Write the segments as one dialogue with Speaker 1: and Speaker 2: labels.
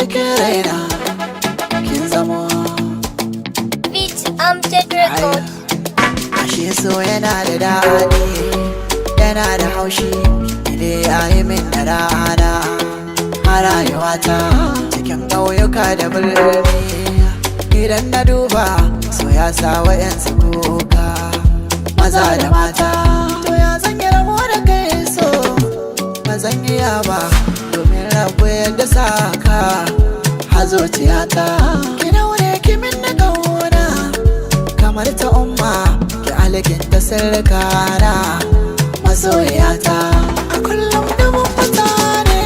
Speaker 1: Cikin raina kin zamo.
Speaker 2: Beat Amjad Records.
Speaker 1: Ashe so yana da daɗi, yana da haushi. Ile ya yi min da rana a rayuwata, cikin ƙauyuka da birni. Idan na duba, so ya sa wa'yansu kuka, maza da mata. To ya zan yi rabo da kai so? Ba zan iya ba, domin rabu yadda saka a zuciyata. Ki daure ki min na ƙauna kamar ta umma, ki alkinta sirrikana, masoyata. A kullum dubun mutane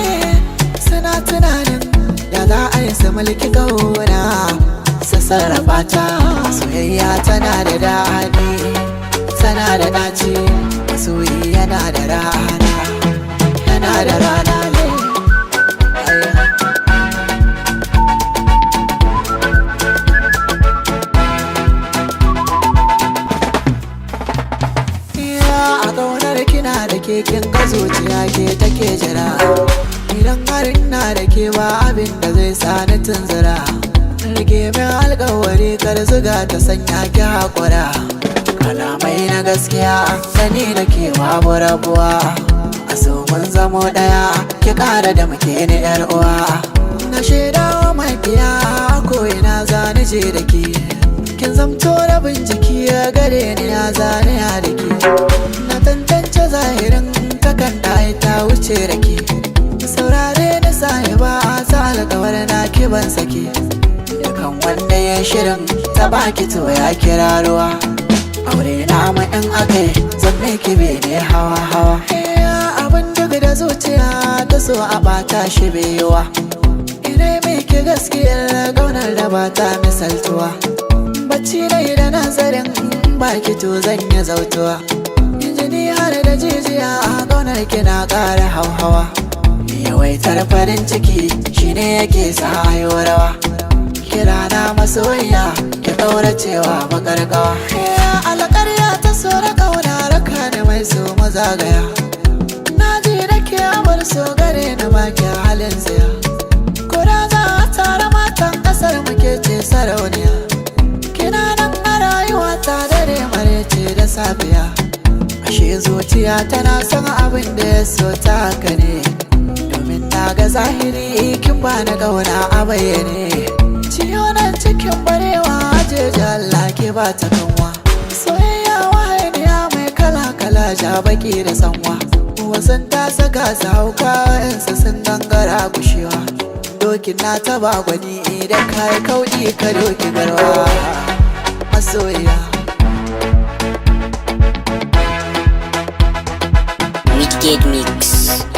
Speaker 1: suna tunanin da za a yi su mulki ƙauna, su sarrafa ta. Soyayya tana da daɗi, tana da ɗaci. Masoyi yana da rana, yana da rana ne. Ayya. Iya, a ƙaunar kina da ke, kin ga zuciya ke take jira. Idan har ina da ke, ba abin da zai sa ni tunzura. Rike min alƙawari, kar zuga ta sanya ki haƙura. Kalamai na gaskiya, sani da ke babu rabuwa. A so mun zamo ɗaya, ki ƙara da muke ni yar uwa. Na shaidawa makiya, ko ina zani je da ke. Kin zamto rabin jiki ya gare ni, ya zane ya da ke. Na tantance zahirin takan ɗaya, ta wuce rake. Saurare na sahiba, ta alkawar na ki ban sake. Dukan wanda ya shirin ta baki, to ya kira ruwa. Aure na ma in akai, zan miki bene hawa hawa. Abin duk da zuciya ta so a bata shi biyuwa. Ina miki gaskiyar ƙaunar da ba ta misaltuwa. Bacci na da nazarin baki, to zan yi zautuwa. Injini har da jijiya, a ƙaunar kina ƙara hauhawa. Yawaitar farin ciki shine yake sa ayo rawa. Kira na masoyiya, ki ƙauracewa makarkawa. Alƙarya ta so da ƙauna, raka da mai so mazagaya. Na ji da ke amur so gare na, baki halin tsaya. Kura za a tara matan ƙasar muke ce sarauniya. Kina nan a rayuwa ta, dare marece da safiya. Ashe zuciya tana son abin da ya so ta, haka ne. Domin na ga zahiri, kin ba na ƙauna a bayyane. Ciyo nan cikin barewa, jeji Allah ke ba ta kanwa. Soyayya wahaniya mai kala-kala, ja baki da sanwa. Wasan ta saka su hauka, yansa sun gangara gushewa. Dokin na taba gwani, idan ka yi kauɗi ka doki garwa. Masoyiya.
Speaker 3: Midgate Mix.